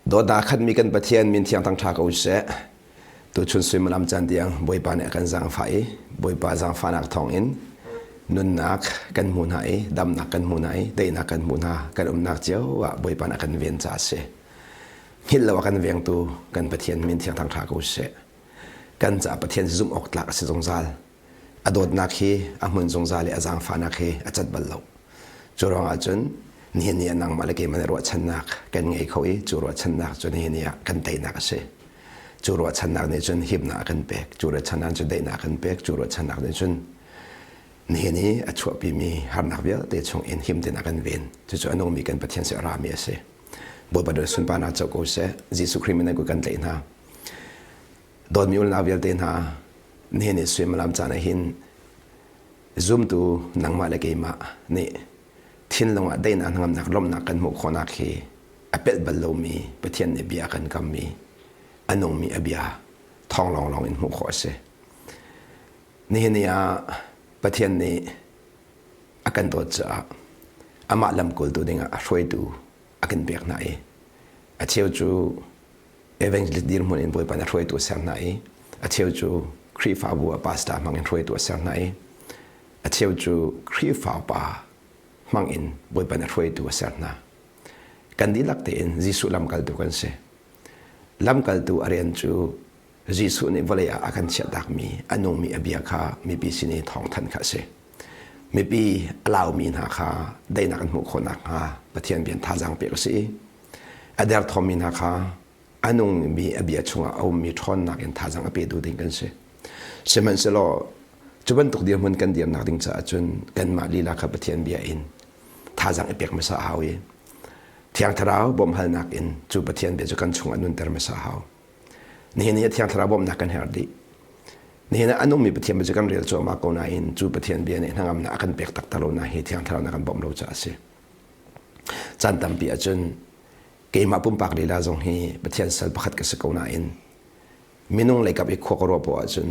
Dawtnak khatmi kan Pathian min thiang thangṭha ko seh. Tuchun suimilam caan tiang Bawipa nih a kan zaangfah i Bawipa zaangfahnak thawngin nunnak kan hmu hna i damnak kan hmu hna i daihnak kan hmu hna kan umnak cio ah Bawipa nih a kan ven caah a si. Hngilh lo a kan vengtu kan Pathian min thiang thangṭha ko seh. Kan caah Pathian zumh awk tlak a si zungzal. A dawtnak hi a hmun zungzal i a zaangfahnak hi a cat bal lo. Cu ruangah cun nihin ni ah nangmah le keimah nih ruahchannak kan ngei kho i cu ruahchannak cu nihin ni ah kan teinak a si. Cu ruahchannak nih cun himnak a kan pek, cu ruahchannak cu daihnak a kan pek, cu ruahchannak nih cun nihin i a chuahpimi harnak vialte chung in him tein a kan ven. Cucu a nungmi kan Pathian si a rami a si. Bawipa dawt sunparnak co ko seh. Jesuh Khrih min in kan tlaih hna. Dawtmi unau vialte hna, nihin i suimilam caan ah hin zumtu nangmah le keimah nih thinlung ah daihnak hnangamnak lawmhnak kan hmuh khawhnak hi a pelh bal lomi Pathian nih bia kan kammi a nungmi a bia thawng lawnglawng in hmuh khawh a si. Nihin ni ah Pathian nih a kan dawt caah amah lamkultu dingah a hruaitu a kan pek hna i a cheu cu evangelist dirhmun in Bawipa nih hruaitu a ser hna i a cheu cu Khrihfabu ah pastor hmang in hruaitu a ser hna i a cheu cu Khrihfa upa hmang in Bawipa nih hruaitu a ser hna. Kan dihlak tein Jesuh lamkaltu kan si. Lamkaltu a rian cu Jesuh nih vawlei ah a kan chiahtakmi a nungmi a bia kha mipi sin i thawngthanh kha a si. Mipi a laumi hna kha daihnak an hmuh khawh nakhnga Pathian bia thazaang pek a si i a derthawmmi hna kha a nungmi a bia chungah a ummi ṭhawnnak in thazaang a petu ding kan si. Sihmanhsehlaw cu bantuk dirhmun kan dirnak ding caah cun kanmah lila kha Pathian bia in thazaang i pek hmasa a hau i Thiang Thlarau bawmhhalnak in cu Pathian bia cu kan chungah nunter hmasa a hau. Nihin ni ah Thiang Thlarau bawmhnak kan herh dih. Nihin ah a nungmi Pathian bia cu kan rel cuahmah ko nain cu Pathian bia nih hnangamnak a kan pek taktak lo na hi Thiang Thlarau na kan bawmh lo caah a si. Caan tampi ahcun keimah pumpak lila zong hi Pathian sal pakhat ka si ko nain minung leikap i khua ka ruah poah ahcun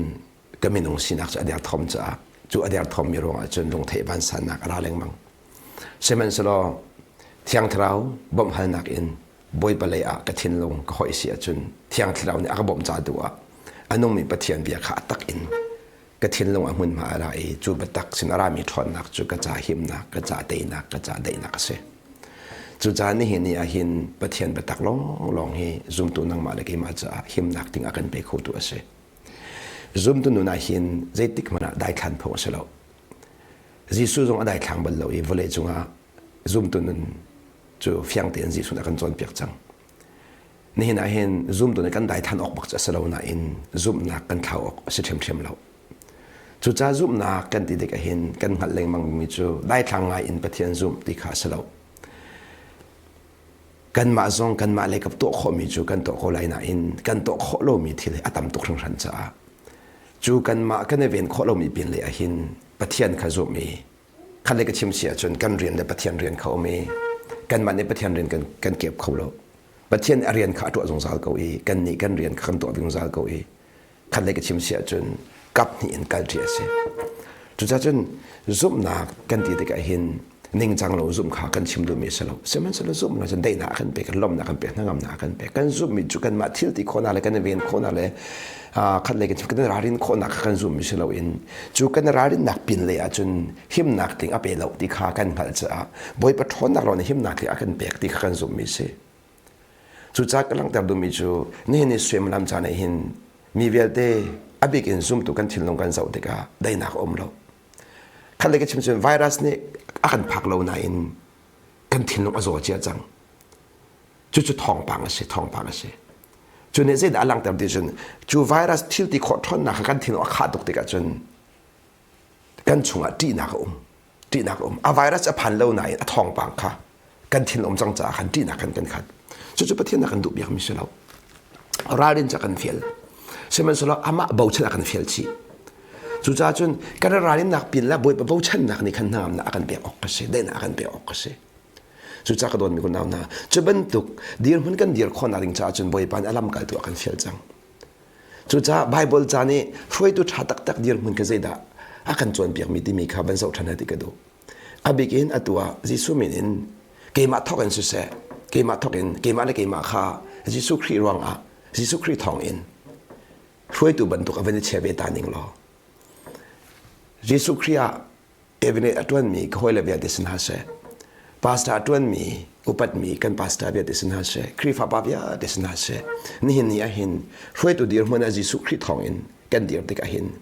ka minung sinak cu a derthawm caah cu a derthawmmi ruangah cun lungtheih vansannak a ra lengmang. Sihmanhsehlaw Thiang Thlarau bawmhhalnak in Bawipa lei ah ka thinlung ka hoih si ahcun Thiang Thlarau nih a ka bawmh ca tu ah a nungmi Pathian bia kha a tak in ka thinlung a hmunhma a ra i cu biatak sin a rami ṭhawnnak cu ka ca himnak, ka ca teinak, ka ca daihnak a si. Cucaah nihin ni ah hin Pathian biatak lawnglawng hi zumtu nangmah le keimah caah himnak ding a kan pe khotu a si. Zumtu nun ah hin zeitik hmanh ah daithlan phung a si lo. Jesuh zong a daithlang bal lo i vawlei cungah zumtu nun cu fiang tein Jesuh nih a kan cawnpiak cang. Nihin ah hin zumtu nih kan daithan awk bak cu a si lo nain zumhnak kan thlau awk a si ṭhiamṭhiam lo. Cucaah zumhnak kan ti tik ahhin kan hngalh lengmang mi cu daithlang ngai in Pathian zumh ti kha a si lo. Kanmah zong kanmah lei kap tuah khawhmi cu kan tuah ko lai nain kan tuah khawh lomi thil hi a tam tuk hringhran caah cu kanmah kan i ven khawh lomi pin lei ahhin Pathian kha zumh i khat le ka chim si ahcun kan rian le Pathian rian kha um i kanmah nih Pathian rian kan, kan kep kho lo. Pathian a rian kha a tuah zungzal ko i kannih kan rian kha kan tuah zungzal ko i khat le ka chim si ahcun kap hnih in kal ṭi a si. Cucaah cun zumhnak kan ti tikah hin ningcang lo zumh kha kan chim duhmi a si lo. Sihmanhsehlaw zumhnak cun daihnak a kan pek, lawmhnak kan pek, hnangamnak a kan pek. Kan zumhmi cu kanmah thil ti khawhnak le kan i ven khawhnak le khat lei kan chim kan i ralrin khawhnak kha kan zumhmi si loin cu kan i ralrinnak pin lei ahcun himnak ding a pe lo ti kha kan hngalh caah Bawipa ṭhawnnak lawng nih himnak ding a kan pek ti kha kan zumhmi si. Cucaah ka langhter duhmi cu nihin ni suimilam caan ah hin mi vialte a bik in zumtu kan thinlung kan zoh tikah daihnak a um lo. Khat lei ka chim cun virus nih a kan phak lo nain kan thinlung a zaw cia cang. Cucu thawngpang a si, thawngpang a si. Cu nih zeidah a langhter ti cun cu virus thil ti khawh ṭhawnnak kha kan thinlung a khah tuk tikah cun kan chungah ṭihnak a um. Ṭihnak a um. A virus a phan lo nain a thawngpang kha kan thin um cang caah khan ṭihnak khan kan khat. Cucu Pathian a kan duh biakmi si lo. Ralrin ca kan fial. Sihmanhsehlaw amah bochan a kan fial chih. Cucaah cun kan ralrinnak pin le Bawipa bochannak nih khan hnangamnak a kan pek awk a si, daihnak a kan pek awk a si. Cucaah ka dawtmi unau hna, cu bantuk dirhmun kan dir khawhnak ding caah cun Bawipa nih a lamkaltu a kan fial cang. Cucaah Baibal ca nih hruaitu ṭha taktak dirhmun kha zeidah a kan cawnpiakmi timi kha van zoh ṭhan ti ka duh. A bik in atu ah Jesuh min in keimah thawk in siseh, keimah thawk in keimah le keimah kha Jesuh Khrih ruangah Jesuh Khrih thawngin hruaitu bantuk a van i chia ve ta ning law Jesuh Khrih ah Evangelist a ṭuanmi ka hawile vialte sin hna seh, pastor a ṭuanmi upatmi kan pastor vialte sin hna seh, Khrihfa pa vialte sin hna seh, nihin ni ahhin hruaitu dirhmun ah Jesuh Khrih thawngin kan dir tik ahhin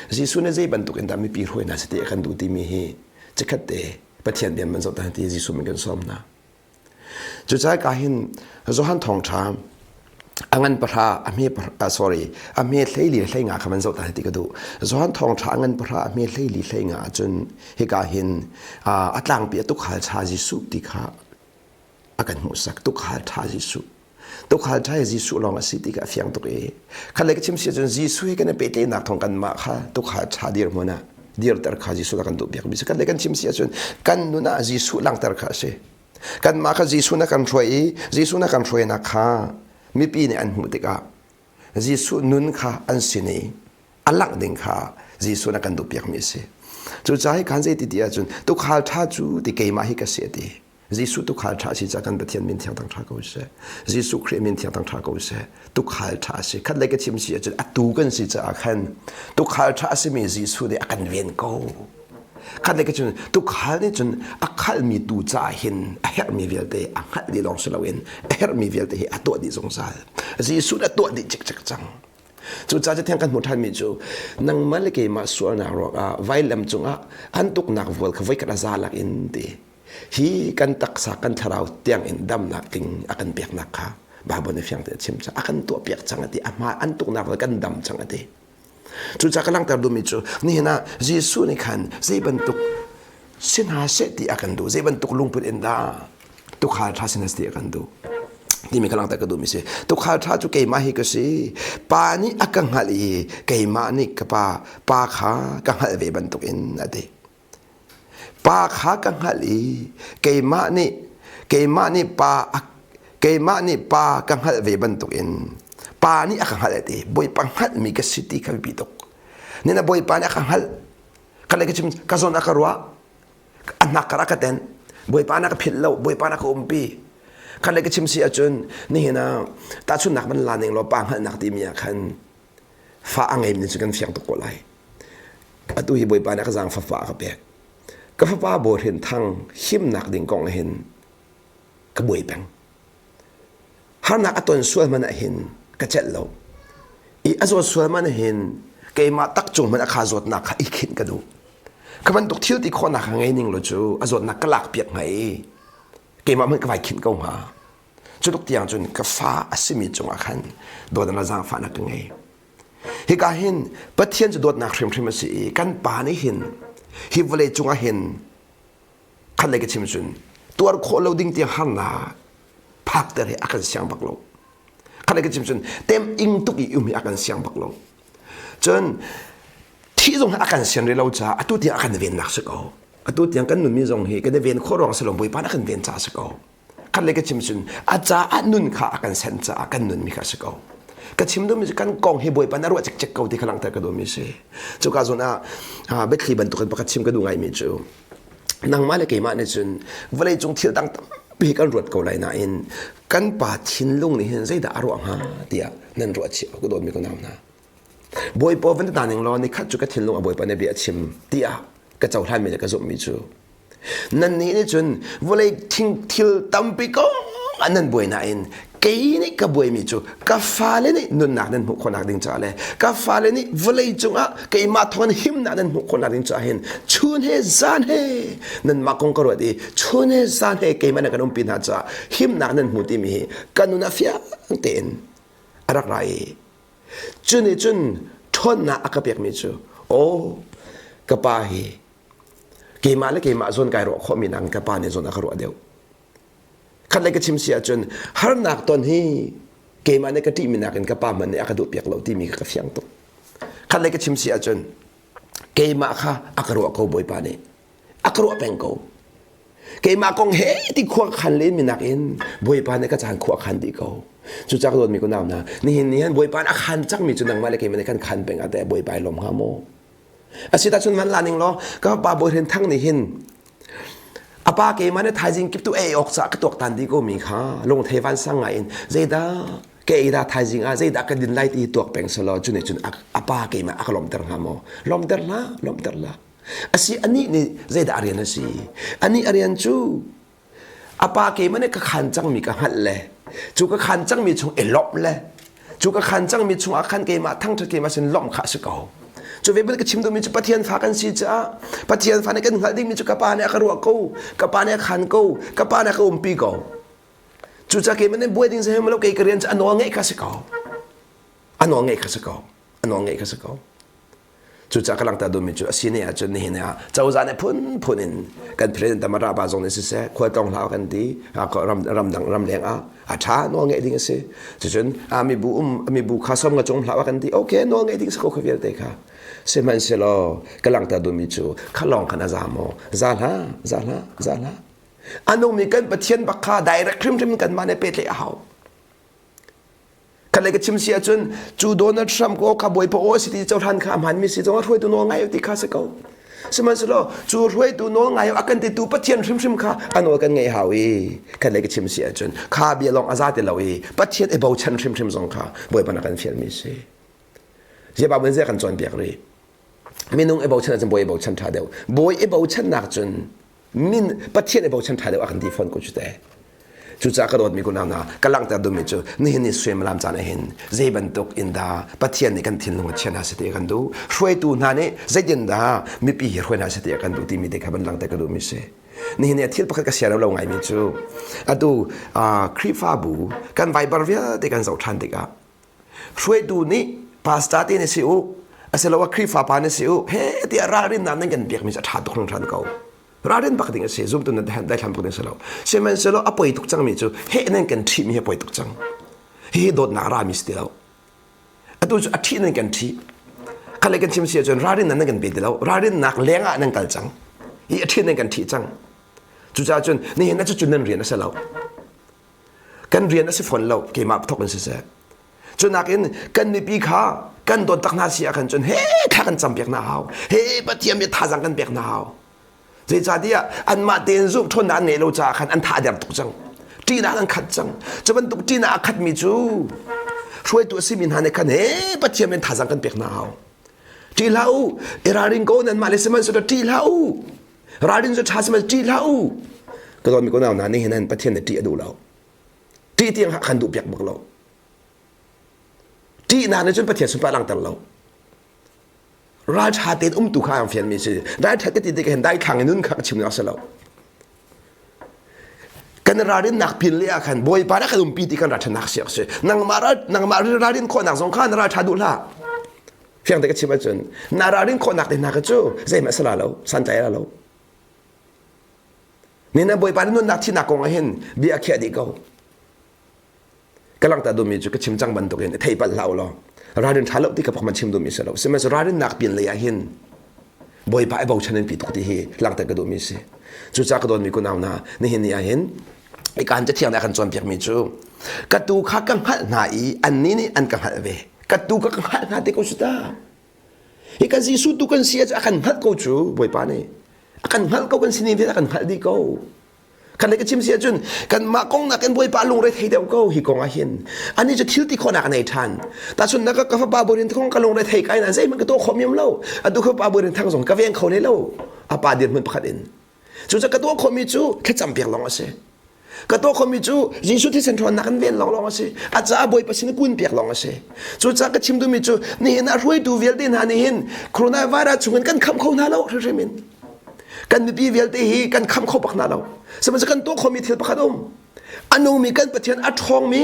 Jesuh nih zei bantuk in dah mipi hruai hna seh ti a kan duh timi hi chikkhat te Pathian bia man zoh ta ti Jesuh min kan sawm hna. Cucaah ka hin Johan thawngṭha a ngan pahra a hme sorry a hme hleili hlei nga kha man zoh ta ti ka duh. Johan thawngṭha a ngan pahra a hme hleili hlei nga ahcun hika hin a tlangpi a tukhal ṭha Jesuh ti kha a kan hmuhsak tukhal ṭha Jesuh. Tukhal ṭha hi Jesuh lawng a si ti kha a fiang tuk i khat le ka chim si ahcun Jesuh he kan i pehtlaihnak thawng kanmah kha tukhal ṭha dirhmun ah dirter kha Jesuh a kan duhpiak mi si. Khat le kan chim si ahcun kan nun ah Jesuh langhter kha a si. Kanmah kha Jesuh na kan hruai i Jesuh na kan hruainak kha mipi nih an hmuh tikah Jesuh nun kha an sin i a langh ding kha Jesuh na kan duhpiak mi a si. Cucaah hi khan zei ti ti ahcun tukhal ṭha cu ti keimah hi ka si a ti. Jesuh tukhal ṭha si ca kan Pathian min thiang thang ṭha ko seh. Jesuh Khrih min thiang thang ṭha ko seh. Tukhal ṭha si. Khat lei ka chim si ahcun atu kan si caah khan tukhal ṭha a simi Jesuh nih a kan ven ko. Khat lei ka chim tukhal nih cun a khalmi tu caah hin a herhmi vialte a hngalh dih lawng si loin a herhmi vialte hi a tuah dih zungzal. Jesuh nih a tuah dih cikcek cang. Cucaah cathiang kan hmuh ṭhanmi cu nangmah le keimah sualnak ruangah vailam cungah an tuknak vual kha voikhat a za lak in ti. Hi kan taksa kan thlarau tiang in damnak ding a kan peknak kha Baibal nih fiang tein a chim cang. A kan tuahpiak cang a ti. A hma an tuknak le kan dam cang a ti. Cucaah ka langhter duhmi cu nihin ah Jesuh nih khan zei bantuk si hna seh ti a kan duh. Zei bantuk lungput in dah tukhal ṭha sin ti a kan duh timi ka langhter ka duhmi si. Tukhal ṭha cu keimah hi ka si. Pa nih a ka hngalh i keimah nih ka pa pa kha ka hngalh ve bantukin a ti. Pa kha ka hngalh i keimah nih keimah nih pa keimah nih pa ka hngalh ve bantukin pa nih a ka hngalh ti Bawipa hngalhmi ka si ti kha biapi tuk. Nina Bawipa nih a ka hngalh. Ka le ka chim ka zawn a ka ruah a hnak kar a ka ten Bawipa nih a ka philh lo Bawipa nih a ka umpi. Kha le ka chim si ahcun nihin ah tahchunhnak van la ning law pa hngalhnak timi ah khan fa a ngeimi cu kan fiang tuk ko lai. Atu hi Bawipa nih a ka zaangfah fa a ka pek. Ka fapa Bawi Hrin Thang himnak ding kong hin ka buai peng. Harnak a ton sual hmanh ah hin ka celh lo. I a zawt sual hmanh hin keimah tak cung hmanh a kha zawtnak kha i khinh ka duh. Ka bantuk thil ti khawhnak ka ngei ning lo cu a zawtnak ka lak piak hnga i keimah hmanh ka vai khinh ko hnga. Cu tluk tiang cun ka fa a simi cungah khan dawtnak le zaangfahnak ka ngei. Hika hin Pathian cu dawtnak hrimhrim a si i kan pa nih hin hi vawlei cungah hin khat lei ka chim cun tuar khawh lo ding tiang harnak phakter hi a kan siang bak lo. Khat lei ka chim cun tem ing tuk i um hi a kan siang bak lo. Cun thih zong hi a kan sian rih lo caah atu tiang a kan vennak si ko. Atu tiang kan nunmi zong hi kan i ven khawh ruang si lo Bawipa nih a kan ven caah si ko. Khat le ka chim cun a caah nun kha a kan sen caah kan nunmi kha a si ko. Ka chim duhmi cu kan kong hi Bawipa na ruah cikcek ko ti kha langhter ka duhmi si. Cuka zawn ah biathli bantukin pakhat chim ka duh ngaimi cu nangmah le keimah nih cun vawleicung thil dang tampi kan ruat ko lai nain kan pa thinlung nih hin zeidah a ruah hnga tiah nan ruah chih ka dawtmi ka nau hna. Bawipa van ta ning law nikhat cu ka thinlung a Bawipa nih bia a chim tiah ka cohlanmi le ka zumhmi cu Nannih nih cun vawlei thil tampi kong ah nan buai nain kei nih ka buaimi cu ka fale nih nunnak nan hmuh khawhnak ding caah le ka fale nih vawlei cungah keimah thawngin himnak nan hmuh khawhnak ding caah hin chun he zan he nanmah kong ka ruat i chun he zan he keimah nan kan umpi hna caah himnak nan hmu timi hi ka nun ah fiang tein a rak ra i cu nih cun ṭhawnnak a ka pekmi cu aw ka pa hi Keimah le keimah zawn kai ruah khawhmi nakin ka pa nih zawn a ka ruah deuh. Khat le ka chim si ahcun harnak ton hi keimah nih ka ṭihmi nakin ka pa hmanh nih a ka duhpiak lo timi kha ka fiang tuk. Khat le ka chim si ahcun keimah kha a ka ruah ko Bawipa nih. A ka ruah peng ko. Keimah kong he ti khua khan lenmi nakin Bawipa nih ka caan khua khan dih ko. Cucaah ka dawtmi ka nau hna, nihin ni han Bawipa nih a khan cangmi cu nangmah le keimah nih kan khan peng ah teh Bawipa i lawm hnga maw? Asi ta cun van la ning law ka pa Bawi Hrin Thang nih hin A pa keimah nih thaizing kip tu ei awk caah ka tuaktan dih ko mi kha lungthei vansang ngai in zeidah ka ei dah thaizing ah zeidah ka din lai ti tuak peng selaw cu nih cun a pa keimah a ka lawmter hnga maw? Lawmter hlah, lawmter hlah. Asi anih nih zeidah a rian a si? Anih a rian cu A pa keimah nih ka khaan cangmi ka hngalh le cu ka khaan cangmi chung i lawmh le cu ka khaan cangmi chungah khan keimah thangṭhat keimah sin lawmh kha a si ko. Cu ve bantuk ka chim duhmi cu Pathian fa kan si caah Pathian fa nih kan hngalh dingmi cu ka pa nih a ka ruah ko, ka pa nih a khaan ko, ka pa nih a ka umpi ko. Cucaah keimah nih buai ding zeihmanh lo kei ka rian cu a nawl ngeih kha a si ko. A nawl ngeih kha a si ko. A nawl ngeih kha a si ko. Cucaah ka langhter duhmi cu a si ne ahcun nihin ah cozah nih phunphun in kan president Tamara pa zong nih siseh khualtlawng hlah kan ti ram ramdang ramleng ah a ṭha nawl ngeih ding a si. Cucun mibu um mibu kha som nga cung hlah kan ti okay nawl ngeih ding si ko kha vialte kha. Sihmanhsehlaw ka langhter duhmi cu kha lawng khan a za maw? Za hlah, za hlah, za hlah. A nungmi kan Pathian bak kha direct hrimhrim kanmah nih pehtlaih a hau. Khat le ka chim si ahcun cu Donald Trump ko kha bawipa aw si ti cohlan kha a hmaanmi si zong hruaitu nawl ngai ti kha si ko. Sihmanhsehlaw cu hruaitu nawl ngai a kan titu Pathian hrimhrim kha a nawl kan ngaih hau i khat le ka chim si ahcun kha bia lawng a za ti lo i Pathian i bochan hrimhrim zong kha Bawipa na kan fialmi si. Ziah Bible kan cawnpiak rih. Minung i bochan ahcun bawi i bochan ṭha deuh. Bawi i bochannak cun min Pathian i bochan ṭha deuh a kan ti fawn ko cu te. Cucaah ka dawtmi kunau hna, ka langhter duhmi cu nihin ni suimilam caan ah hin zei bantuk in dah Pathian nih kan thinlung a chia hna seh ti a kan duh. Hruaitu hna nih zeitin dah mipi hi hruai hna seh ti a kan duh timi te kha van langhter ka duhmi si. Nihin ni thil pakhat ka siarem lo ngaimi cu atu Khrihfabu kan Viber vialte kan zoh ṭhan tikah hruaitu nih pastor te nih si u asiloah Khrihfa pa nih si u he tiah ralrinnak nan kan pekmi cu a ṭha tuk hringhran ko. Ralrin bak ding a si zumtu nan daithlan bak ding a si lo. Sihmanhsehlaw a poi tuk cangmi cu heh nan kan ṭhihmi hi a poi tuk cang. Hihi dawtnak rami si ti lo. Atu cu a ṭhih nan kan ṭhih. Kha le kan chim si ahcun ralrin nan kan pe ti lo. Ralrinnak leng ah nan kal cang. Hi a ṭhih nan kan ṭhih cang. Cucaah cun nihin ah cucu nan rian a si lo. Kan rian a si fawn lo. Keimah thawk in siseh. Cu nakin kan mipi kha kan dawt tak hna si ahkhan cun he thla kan campiak hna hau. He Pathian bia thazaang kan pek hna hau. Zeicahtiah anmah tein zumh ṭhawnnak an ngeih lo caah khan an tha a der tuk cang. Ṭihnak an khat cang. Cu bantuk ṭihnak a khatmi cu hruaitu a simi hna nih khan he Pathian in thazaang kan pek hna hau. Ṭih hlah u, i ralring ko nanmah le sihmanhsehlaw ṭih hlah u. Ralrin cu ṭha sihmanhsehlaw ṭih hlah u. Ka dawtmi ko nau hna nih hin Pathian nih ṭih a duh lo. Ṭih tiang khan duh piak bak lo. Ṭihnak nih cun Pathian sunpar langhter lo. Ralṭha tein umtu kha an fianmi si. Ralṭhat ka ti tik hin daithlang in nun kha ka chim a si lo. Kan ralrinnak pin le ah khan Bawipa nih kan umpi ti kan ralṭhatnak si a si. Nangmah ral nangmah ralrin khawhnak zong kha na ralṭha duh hlah. Fiang te ka chim ahcun na ralrin khawhnak te hna kha cu zeihmanh a si la lo, santlai la lo. Ni na Bawipa nih nunnak thihnak kong ah hin bia a khiah dih ko. Ka langhter duhmi cu ka chim cang bantukin i thei palh hlah u law ralrin ṭha lo ti ka pakman chim duhmi si lo. Sihmanhsehlaw ralrinnak pin lei ah hin Bawipa i bochan in pi tuk ti hi langhter ka duhmi si. Cucaah ka dawtmi kunau hna, nihin ni ah hin ikaan cathiang nih a kan cawnpiakmi cu ka tuu kha ka hngalh hna i annih nih an ka hngalh ve. Ka tuu kha ka hngalh hna ti ko su ta. Hi kan Jesuh tu kan si ah a kan hngalh ko cu Bawipa nih. A kan hngalh ko kan sining vialte a kan hngalh dih ko. Kan ka chim si ahcun kanmah kong nakin Bawipa lungre thei deuh ko hi kong ah hin. Ani cu thil ti khawhnak a nei ṭhan. Tahchun na ka fapa Bawirin thong ka lungre thei kai na zeihmanh ka tuah khawh miam lo. Atu ka fapa Bawirin thang zong ka veng kho hlei lo. A pa dirhmun pakhat in. Cucaah ka tuah khawhmi cu thlacam piak lawng a si. Ka tuah khawhmi cu Jesuh thisen ṭhawnnak in ven lawnglawng a si. A caah Bawipa sin kun piak lawng a si. Cucaah ka chim duhmi cu nihin ah hruaitu vialte hna nih hin coronavirus chungin kan khamh kho hna lo hrimhrim in. Kan mipi vialte hi kan khamh kho bak hna lo. Sihmanhsehlaw kan tuah khomi thil pakhat um. A nungmi kan Pathian a ṭhawngmi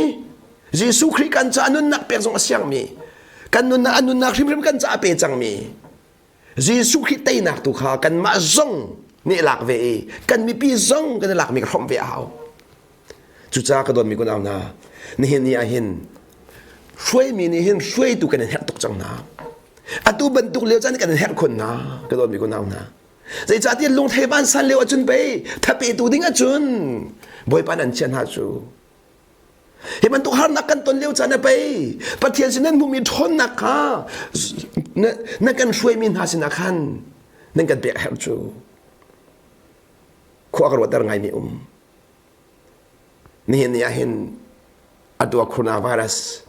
Jesuh Khrih kan caah nunnak pek zong a siangmi kan nunnak a nunnak hrimhrim kan caah a pe cangmi Jesuh Khrih teinak tu kha kanmah zong nih lak ve i kan mipi zong kan i lakmi ka hrawmh ve a hau. Cucaah ka dawtmi kunau hna, nihin ni ah hin hruaimi nih hin hruaitu kan in herh tuk cang hna. Atu bantuk lio caan kan in herh khun hna, ka dawtmi kunau hna. Zeicahtiah lungthei vansan lio ahcun pei thapetu ding ahcun Bawipa nan chiah hna cu. Hi bantuk harnak kan ton lio caan ah pei Pathian sin nan hmuhmi ṭhawnnak kha na kan hruaimi hna sinah khan nan kan pek a herh cu. Khua ka ruahter ngaimi um. Nihin ni ah hin atu ah coronavirus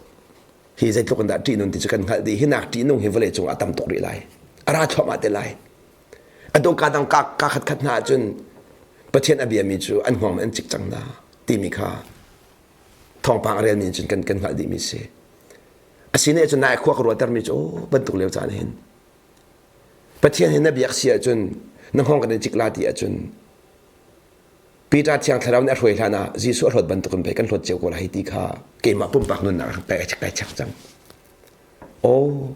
hi zeitluk in dah ṭihnun ti cu kan hngalh dih. Hi nak ṭihnung hi vawlei cungah a tam tuk rih lai. A ra thluahmah te lai. Atu ka dang ka ka khat khat hna ahcun Pathian a biami cu an hngawng an cik cang hna timi kha thawngpang a relmi cun kan kan hngalh dihmi si. Asine cun nai khua ka ruahtermi cu aw bantuk lio caan hin Pathian hi na biak si ahcun na hngawng kan in cik la ti ahcun Peter Thiang Thlarau nih a hruai hlan ah Jesuh a hlawt bantukin pei kan hlawt cio ko lai ti kha keimah pumpak nunnak kai kai check cang. Oh,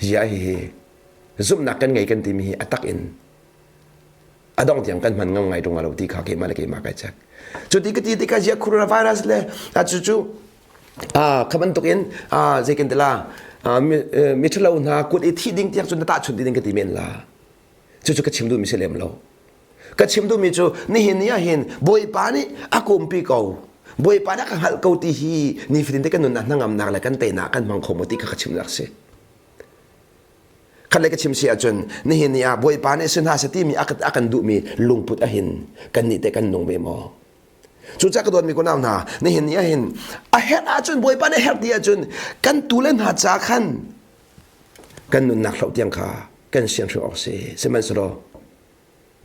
zia hi zumhnak kan ngei kan timi hi a tak in a dong tiang kan hman ngam ngai tung lo ti kha keimah le keimah kai check. Cu ti ka ti tikah zia coronavirus le a cu cu kha bantukin zei kan ti la mi ṭhalo hna kut i thi ding tiang cun na tahchunh ti ding ka ti men la. Cucu ka chim duhmi si lem lo. Ka chim duhmi cu nihin ni ah hin Bawipa nih a kumpi ko. Bawipa nih a ka hngalh ko ti hi nifatin te kan nunnak hnangamnak le kan teinak kan hmang kho maw ti kha ka chimnak si. Khat le ka chim si ahcun nihin ni ah Bawipa nih si hna seh timi a kan duhmi lungput ahin kan nih te kan nung ve maw? Cucaah ka dawtmi kunau hna, nihin ni ahhin a herh ahcun Bawipa nih a herh ti ahcun kan tu le hna ca khan kan nunnak hloh tiang kha kan sian hrim awk si sihmanhsehlaw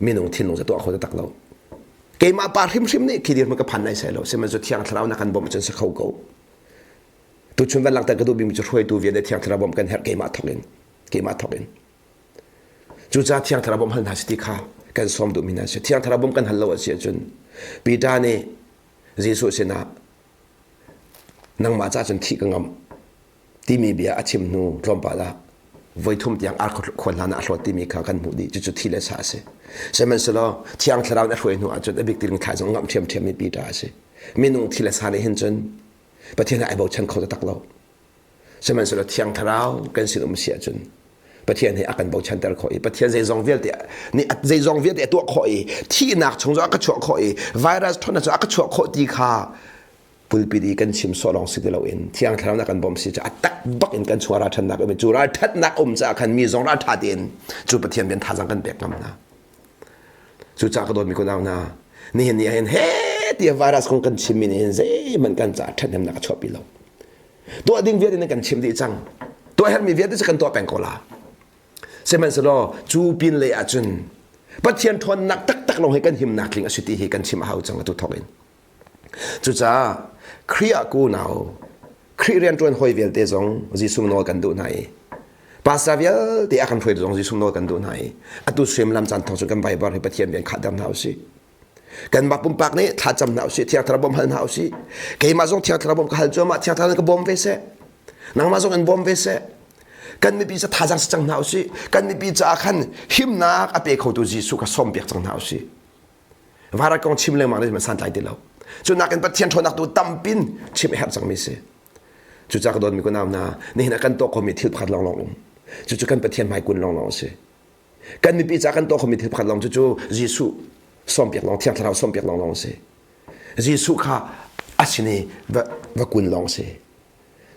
minung thinlung cu tuah kho tak lo keimah pa hrimhrim nih khi dirhmun ka phan nai sai lo sihmanhsehlaw thiang thlarau na kan bawmh cun si kho ko tuchun van langhter ka duh bikmi cu hruaitu vialte thiang thlarau bawmh kan herh keimah thawk in keimah thawk in cucaah thiang thlarau bawmh hal hna si ti kha kan sawm duhmi hna si thiang thlarau bawmh kan hal lo a si ahcun Peter nih Jesuh sinah nangmah ca cun thih ka ngamh timi bia a chim hnu tlawmpal ah voithum tiang ar khuan hlan ah a hlawt timi kha kan hmuh dih cucu thi le sa a si sihmanhsehlaw thiang thlarau in a hruai hnu ahcun a bik tilin thla zong ngamh ṭhiamṭhiam mi Peter a si minung thi le sa nih hin cun Pathian ai bochan kho taktak lo sihmanhsehlaw thiang thlarau kan sin um si ahcun Pathian hi a kan bochanter khawh i Pathian zeizong vialte nih zeizong vialte a tuah khawh i thihnak chung zong a ka chuah khawh i virus ṭhawnnak cu a ka chuah khawh ti kha pulpit i kan chim sawh lawng si ti loin thiang thlarau na kan bawm si cu a tak bak in kan chuah ralṭhatnak um cu ralṭhatnak um caah khan mi zong ralṭha tein cu Pathian bian thazang kan pek ngam hna cucaah ka dawtmi kunau hna nihin ni ahhin he tiah virus kong kan chimmi nih hin zeihmanh kan caah ṭhathnemnak a chuahpi lo tuah ding vialte nan kan chim dih cang tuah herhmi vialte cu kan tuah peng ko la sihmanhsehlaw cu pin lei ahcun Pathian ṭhawnnak taktak lawng hi kan himnak tling a si ti hi kan chim a hau cang atu thawk in Cucaah Khrih ah kunau, Khrih rianṭuan hawi vialte zong Jesuh nawl kan duh hna i pastor vialte a kan hruaitu zong Jesuh nawl kan duh hna i atu suimilam caan thawng cu kan Bible hi Pathian rian khahter hna usih. Kanmah pumpak nih thlacam hna usih, Thiang Thlarau bawm hal hna usih. Keimah zong Thiang Thlarau bawm ka hal cuahmah, Thiang Thlarau ka bawm ve seh. Nangmah zong in bawm ve seh. Kan mipi ca thazaang si cang hna usih. Kan mipi caah khan himnak a pe khotu Jesuh kha sawmpiak cang hna usih. Varat kong chim lengmang le santlai ti lo. Cu nakin Pathian ṭhawnnak tu tampin chim a herh cangmi si. Cucaah ka dawtmi kunau hna, nihin ah kan tuah khomi thil pakhat lawnglawng um. Cucu kan Pathian hmaikun lawnglawng a si. Kan mipi caah kan tuah khomi thil pakhat lawng cucu Jesuh sawmpiak lawng, Thiang Thlarau sawmpiak lawnglawng a si. Jesuh kha a sin i va, va kun lawng a si.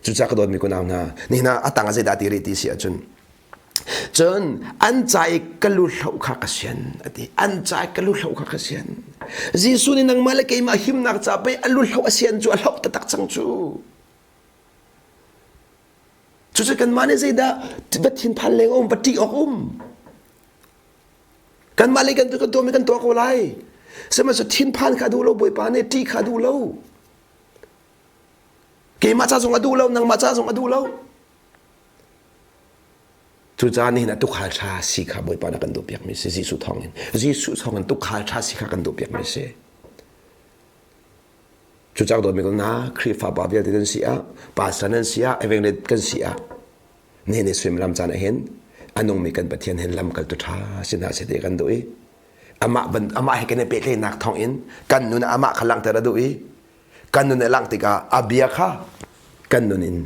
Cucaah ka dawtmi kunau hna, nihin ah a tang ah zeidah ti rih ti si ahcun Cun an ca i ka lu hloh kha ka sian a ti. An ca i ka lu hloh kha ka sian. Jesuh nih nangmah le keimah himnak ca pei a lu hloh a sian cu a hloh taktak cang cu. Cucu kanmah nih zeidah va thinphan leng um, va ṭih awk um. Kanmah le kan kan tuahmi kan tuah ko lai. Sihmanhsehlaw thinphan kha duh lo, Bawipa nih ṭih kha duh lo. Keimah ca zong a duh lo, nangmah ca zong a duh lo. Cucaah nihin ah tuukhal ṭha si kha Bawipa nih a kan duhpiakmi si Jesuh thawngin. Jesuh thawngin tuukhal ṭha si kha kan duhpiakmi si. Cucaah dawtmi ko na Khrihfa pa vialte nan si ah, pastor nan si ah, evangelist kan si ah, nihin ni suimilam caan ah hin a nungmi kan Pathian hin lamkaltu ṭha si hna seh ti kan duh i amah ban amah he kan i pehtlaihnak thawngin kan nun ah amah kha langhter a duh i kan nun a langh tikah a bia kha kan nun in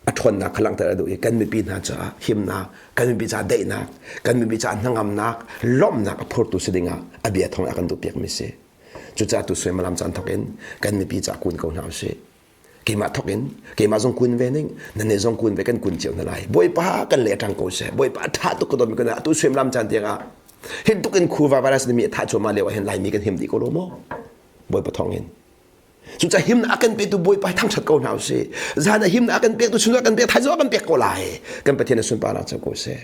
a ṭhawnnak kha langhter a duh i kan mipi hna caah himnak, kan mipi caah daihnak, kan mipi caah hnangamnak, lawmhnak a phurtu si dingah a bia thawng a kan duhpiakmi si. Cucaah tu suimilam caan thawk in kan mipi caah kun ko hna usih. Keimah thawk in keimah zong kun ve ning, nan nih zong kun ve kan kun cio hna lai. Bawipa kan le ṭang ko seh. Bawipa ṭha tuk ka dawtmi ko na atu suimilam caan tiangah. Hin tuk in khuva virus nih mi a thah cuahmah lio ah hin Laimi kan him dih ko lo maw? Bawipa thawng in. Cucaah himnak a kan petu Bawipa hi thangṭhat ko hna usih. Zan ah himnak a kan pektu chun ah kan pek thaizing ah kan pek ko lai. Kan Pathian a sunparnak co ko seh.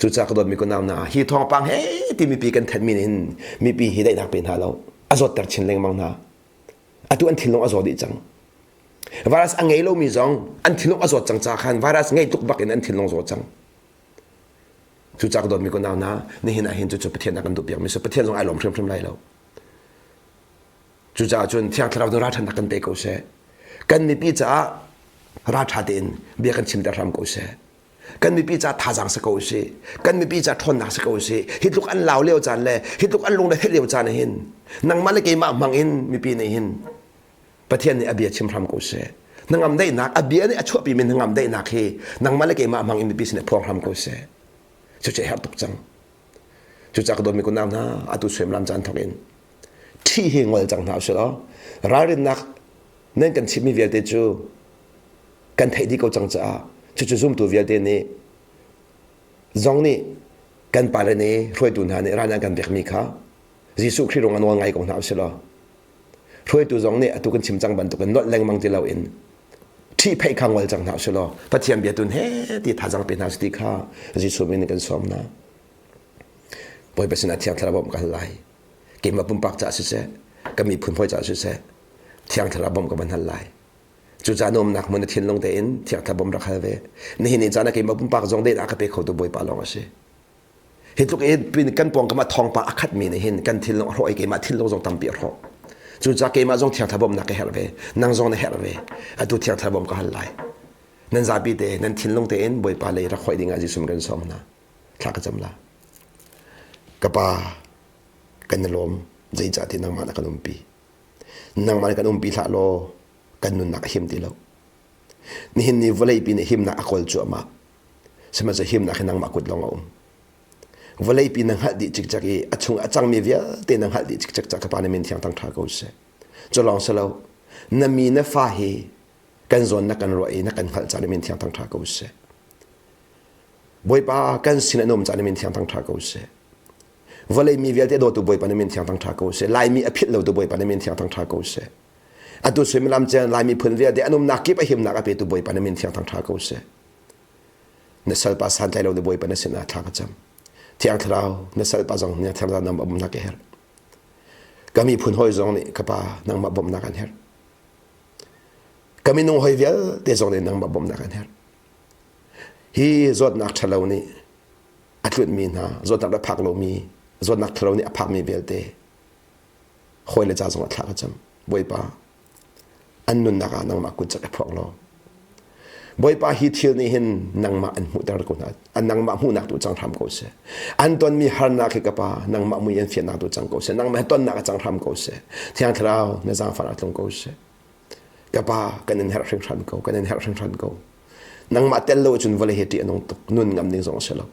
Cucaah ka dawtmi kunau hna, hi thawngpang he ti mipi kan thenmi nih hin mipi hi daihnak pe hna lo. A zawtter chin lengmang hna. Atu an thinlung a zaw dih cang. Virus a ngei lomi zong an thinlung a zawt cang ca khan virus ngei tuk bak in an thinlung zaw cang. Cucaah ka dawtmi kunau hna, nihin ah hin cucu Pathian a kan duhpiakmi si. Pathian zong ai lawm hrimhrim lai lo. Cucaah cun Thiang Thlarau cu ralṭhatnak kan pe ko seh. Kan mipi caah ralṭha tein bia kan chimter hram ko seh. Kan mipi caah thazaang si ko usih. Kan mipi caah ṭhawnnak si ko usih. Hi tluk an lau lio caan le hi tluk an lungre theih lio caan ah hin nangmah le keimah hmang in mipi nih hin Pathian nih a bia chim hram ko seh. Hnangam daihnak a bia nih a chuahpimi hnangam daihnak hi nangmah le keimah hmang in mipi sin ah phuang hram ko seh. Cucu a herh tuk cang. Cucaah ka dawtmi kunau hna, atu suimilam caan thawk in ṭhih hi ngol cang hna usih law ralrinnak nan kan chimmi vialte cu kan theih dih ko cang caah cucu zumtu vialte nih zong nih kan pale nih hruaitu hna nih ral an kan pekmi kha Jesuh Khrih rung a nawl ngai ko hna usih law hruaitu zong nih atu kan chim cang bantukin nolh lengmang ti loin ṭhihpheih kha ngol cang hna usih law Pathian bia tun he ti thazaang pe hna usih ti kha Jesuh min in kan sawm hna. Bawipa sinah Thiang Thlarau bawmh ka hal lai. Keimah pumpak caah siseh, ka miphun hawi caah siseh, Thiang Thlarau bawmh ka van hal lai. Cucaah na umnak hmun na thinlung tein Thiang Thlarau bawmh rak hal ve. Nihin ni caan ah keimah pumpak zong dehdah ka pe khotu Bawipa lawng a si. Hi tluk in kan pawngkam ah thawngpang a khatmi nih hin kan thinlung a hrawh i keimah thinlung zong tampi a hrawh. Cucaah keimah zong Thiang Thlarau bawmhnak ka herh ve. Nang zong na herh ve. Atu Thiang Thlarau bawmh ka hal lai. Nan zapi te, nan thinlung tein Bawipa lei rak hoih ding ah Jesuh kan sawm hna. Thla ka cam la. Ka pa, kan i lawm. Zeicahtiah nangmah na kan umpi. Nangmah na kan umpi hlah law kan nunnak a him ti lo. Nihin ni vawleipi nih himnak a kawl cuahmah. Sihmanhsehlaw himnak hi nangmah kut lawng a um. Vawleipi na hngalh dih cikcek i a chung a cangmi vialte na hngalh dih cikcek ca ka pa na min thiang thang ṭha ko seh. Cu lawng si lo, na mi na fa hi kan zawn na kan ruah i na kan hngalh ca na min thiang thang ṭha ko seh. Bawipa kan sin an um ca na min thiang thang ṭha ko seh. Vawlei mi vialte dawtu Bawipa na min thiang thang ṭha ko seh. Laimi a philh lotu Bawipa na min thiang thang ṭha ko seh. Atu suimilam cen Laimi phun vialte an umnak kip a himnak a petu Bawipa na min thiang thang ṭha ko seh. Na salpa santlai lo na Bawipa na sinah thla ka cam. Thiang Thlarau na salpa zong na Thiang Thlarau nangmah bawmhnak ka herh. Ka miphun hawi zong nih ka pa nangmah bawmhnak an herh. Ka minung hawi vialte zong nih nangmah bawmhnak an herh. Hi zawtnak ṭhalo nih a tlunhmi hna, zawtnak a phak lomi, zawtnak ṭhalo nih a phakmi vialte hawile ca zongah thla ka cam. Bawipa, an nunnak ah nangmah kut cak i phuak law Bawipa hi thil nih hin nangmah an hmuhter ko hna an nangmah hmuhnak tu cang hram ko seh an tonmi harnak hi ka pa nangmah mui an fiannak tu cang ko seh nangmah he tonnak a cang hram ko seh Thiang Thlarau na zaangfahnak tlung ko seh ka pa kan in herh hringhran ko kan in herh hringhran ko nangmah tel lo cun vawlei hi ṭih a nung tuk nun ngam ding zong a si lo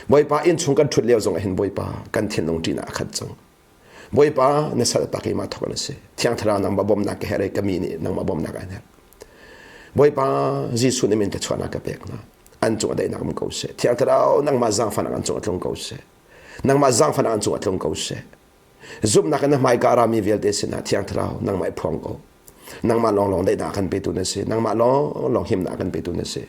Bawipa inn chung kan ṭhut lio zong ah hin Bawipa kan thinlung ṭihnak a khat cang Bawipa na salpa keimah thawk na si Thiang Thlarau nangmah bawmhnak ka herh i ka mi nih nangmah bawmhnak an herh Bawipa Jesuh nih min ka chuahnak ka pek hna an cung a daihnak um ko seh Thiang Thlarau nangmah zaangfahnak an cung a tlung ko seh nangmah zaangfahnak an cung a tlung ko seh Zumhnak in na hmaika a rami vialte sinah Thiang Thlarau nangmah i phuang ko. Nangmah lawnglawng daihnak kan petu na si. Nangmah lawnglawng himnak kan petu na si.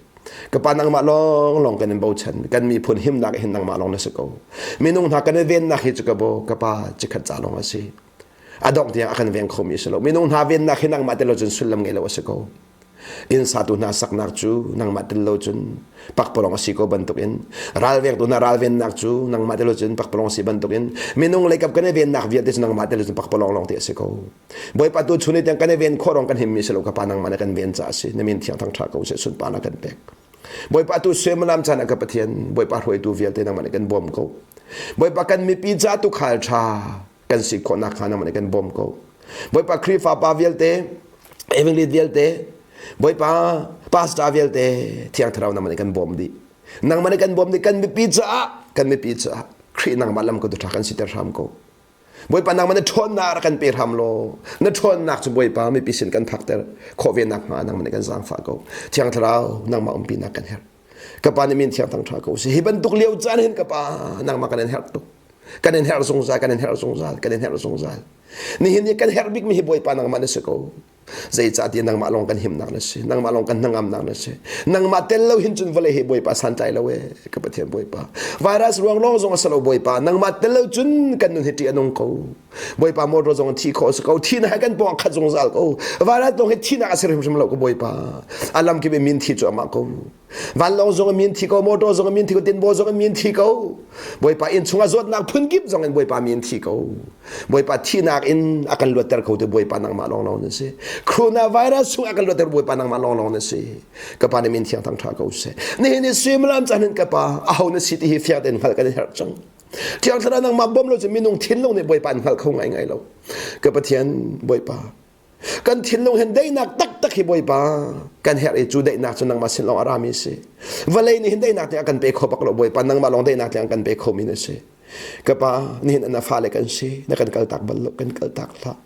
Ka pa nangmah lawnglawng kan in bochan. Kan miphun himnak hin nangmah lawng na si ko. Minung hna kan i vennak hi cu ka bo ka pa cikhat ca lawng a si. A dongh tiang a kan veng khomi a si lo. Minung hna vennak hi nangmah tel lo cun sullam ngei lo a si ko. Inn satu hna saknak cu nangmah tel lo cun pakpalawng a si ko bantukin ralvengtu hna ralvennak cu nangmah tel lo cun pakpalawng a si bantukin minung leikap kan i vennak vialte cu nangmah tel lo cun pakpalawng lawng te a si ko. Bawipa tu chun i tiang kan i ven khawh rong kan himmi si lo ka pa nangmah na kan ven caah a si. Na min thiang thang ṭha ko seh sunpa na kan pek. Bawipa tu suimilam caan ah ka Pathian Bawipa hruaitu vialte nangmah nih kan bawm ko. Bawipa kan mipi ca tuukhal ṭha kan si khawh nakhnga nangmah nih kan bawm ko. Bawipa Khrihfa pa vialte, evangelist vialte, Bawipa pastor vialte Thiang Thlarau nangmah nih kan bawm dih. Nangmah nih kan bawm dih kan mipi caah, kan mipi caah Khrih nangmah lam ko tu ṭha kan siter hram ko. Bawipa nangmah na ṭhawnnak rak kan pe hram law na ṭhawnnak cu Bawipa mipi sin kan phakter khawh ve nakhnga nangmah nih kan zaangfah ko. Thiang Thlarau nangmah umpinak kan herh. Ka pa nih min thiang thang ṭha ko seh. Hi bantuk lio caan hin ka pa nangmah kan in herh tuk. Kan in herh zungzal, kan in herh zungzal, kan in herh zungzal. Nihin ni kan herh bikmi hi Bawipa nangmah na si ko. Zeicahtiah nangmah lawng kan himnak na si. Nangmah lawng kan hnangamnak na si. Nangmah tel lo hin cun vawlei hi Bawipa santlai lo ee ka Pathian Bawipa. Virus ruang lawng zong a si lo Bawipa. Nangmah tel lo cun kan nun hi ṭih a nung ko. Bawipa motor zong thi khawh a si ko. Thihnak he kan pawng khat zungzal ko. Virus lawng hi thihnak a si hrimhrim lo ko Bawipa. A lam kip in min thi cu amah ko. Vanlawng zong in min thi ko, motor zong in min thi ko, tinbaw zong in min thi ko. Bawipa inn chungah zawtnak phunkip zong in Bawipa min thi ko. Bawipa thihnak in a kan luatter kho tu Bawipa nangmah lawnglawng na si. Coronavirus chung a kan luatter Bawipa nangmah lawnglawng na si. Ka pa na min thiang thang ṭha ko seh. Nihin ni suimilam caan hin ka pa aho na si ti hi fiang tein hngalh kan i herh cang. Thiang Thlarau nangmah bawm lo cu minung thinlung nih Bawipa an hngal kho ngaingai lo. Ka Pathian Bawipa Kan thinlung hin daihnak taktak hi Bawipa kan herh i cu daihnak cu nangmah sin lawng a rami a si. Vawlei nih hin daihnak tiang a kan pe kho bak lo Bawipa nangmah lawng daihnak tiang kan pe khomi na si. Ka pa nihin na fale kan si na kan kaltak bal lo kan kaltak hlah.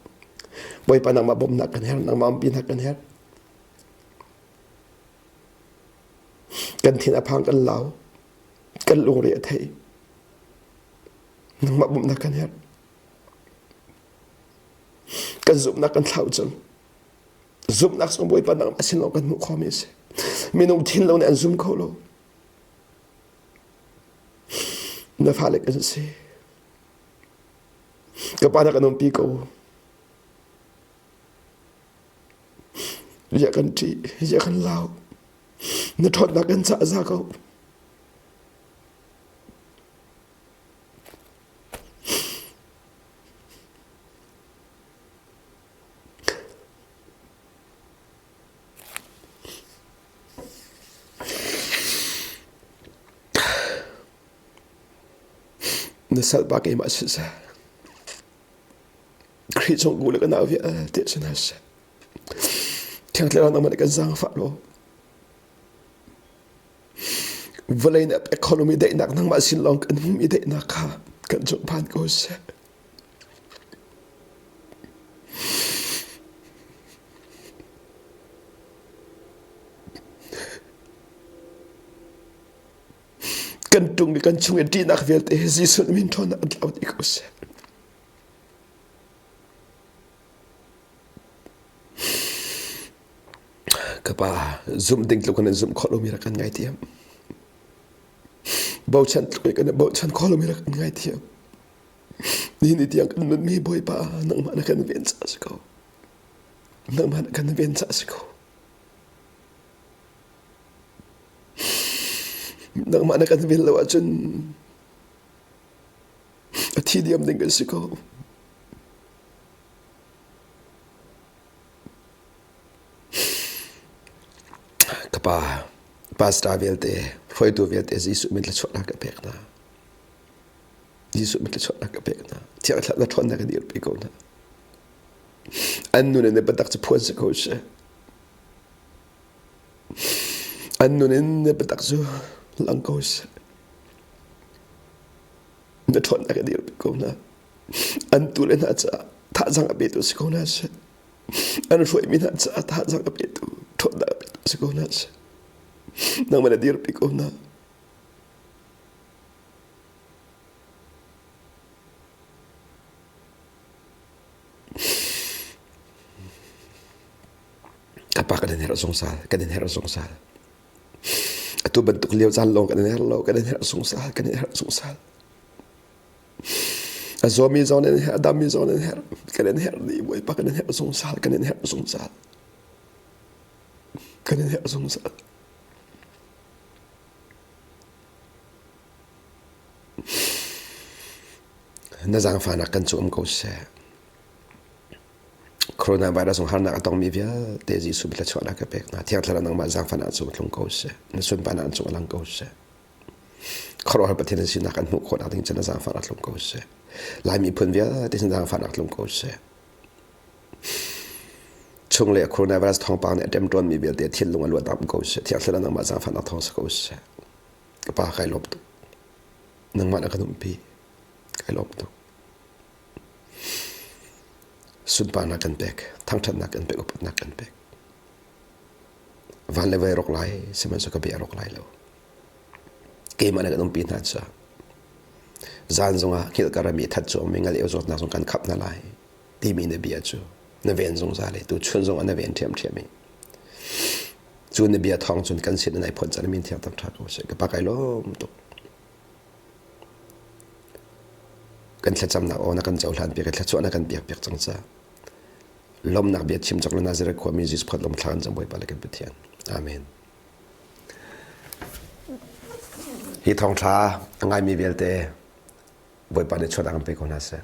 Bawipa nangmah bawmhnak kan herh nangmah umpinak kan herh. Kan thin a phang kan lau kan lungre a thei. Nangmah bawmhnak kan herh. Kan zumhnak kan thlauh cang. Zumhnak zong Bawipa nangmah sin lawng kan hmuh khawhmi a si. Minung thinlung nih an zum kho lo. Na fale kan si. Ka pa na kan umpi ko. Ziah kan ṭih, ziah kan lau. Na ṭhawnnak kan cah za ko. Na salpa keimah siseh, Khrih chung u le ka nau vialte si hna seh. Thiang Thlarau nangmah nih kan zaangfah law Vawlei nih a pek kho lomi daihnak nangmah sin lawng kan hmuhmi daihnak kha kan cung phan ko seh. Kan tung i kan chung i ṭihnak vialte hi Jesuh min ṭhawnnak an tlau dih ko seh. Ka pa, zumh ding tluk in an zumh khawh lomi rak kan ngaithiam. Bochan tluk in kan i bochan khawh lomi rak kan ngaithiam. Nihin ni tiang kan nunmi Bawipa nangmah na kan ven caah si ko. Nangmah na kan ven caah si ko. Nangmah na kan ven lo ahcun a thi diam ding kan si ko. Ka pa, pastor vialte, hruaitu vialte Jesuh min thluachuahnak ka pek hna. Jesuh min thluachuahnak ka pek hna. Thiang Thlarau na ṭhawnnak ka dirpi ko hna. An nun in biatak cu phuan si ko seh. An nun in biatak cu lang ko seh. Na ṭhawnnak ka dirpi ko hna. An tu le hna caah thazang a petu si ko hna seh. An hruaimi hna caah thazang a petu, ṭhawnnak a petu si ko hna seh. Nangmah na dirpi ko hna. Ka pa kan in herh zungzal, kan in herh zungzal. Atu bantuk lio caan lawng kan in herh lo, kan in herh zungzal, kan in herh zungzal. A zawmi zong nan herh, a dammi zong nan herh. Kan in herh dih, Bawipa kan in herh zungzal, kan in herh zungzal. Kan in herh zungzal. Na zaangfahnak kan cu um ko seh. Coronavirus harnak a tongmi vialte Jesuh thluachuahnak ka pek hna. Thiang Thlarau nangmah zaangfahnak cung tlung ko seh. Na sunparnak an cung a lang ko seh. Khuaruahhar Pathian sinak an hmuh khawhnak ding cun a zaangfahnak tlung ko seh. Lai miphun vialte sin zaangfahnak tlung ko seh. Chung le coronavirus thawngpang nih a ṭemṭawnmi vialte thinlung a luat am ko seh. Thiang Thlarau nangmah zaangfahnak thawng si ko seh. Ka pa kai lawm tuk. Nangmah na kan umpi. Kai lawm tuk. Sunparnak kan pek, thangṭhatnak kan pek, upatnak kan pek. Van le vei rawk lai, sihmanhsehlaw ka bia rawk lai lo. Keimah na kan umpi hna caah zan zongah hngilh ka rami that cu mi ngal zawtnak zong kan khap hna lai timi na bia cu na ven zungzal i tu chun zongah na ven ṭhiamṭhiam i cu na bia thawng cun kan sin in ai phon cang min thiang tak ṭha ko seh ka pa kai lawm tuk kan thlacamnak aw na kan cohlan piak thluachuah na kan piak piak cang ca lomnak bia chim cak le Nazareth khuami Jesus Christ lom thla kan cam Bawipa le kan Pathian amen Hi thawngṭha a ngaimi vialte Bawipa nih chuah an pe ko hna seh.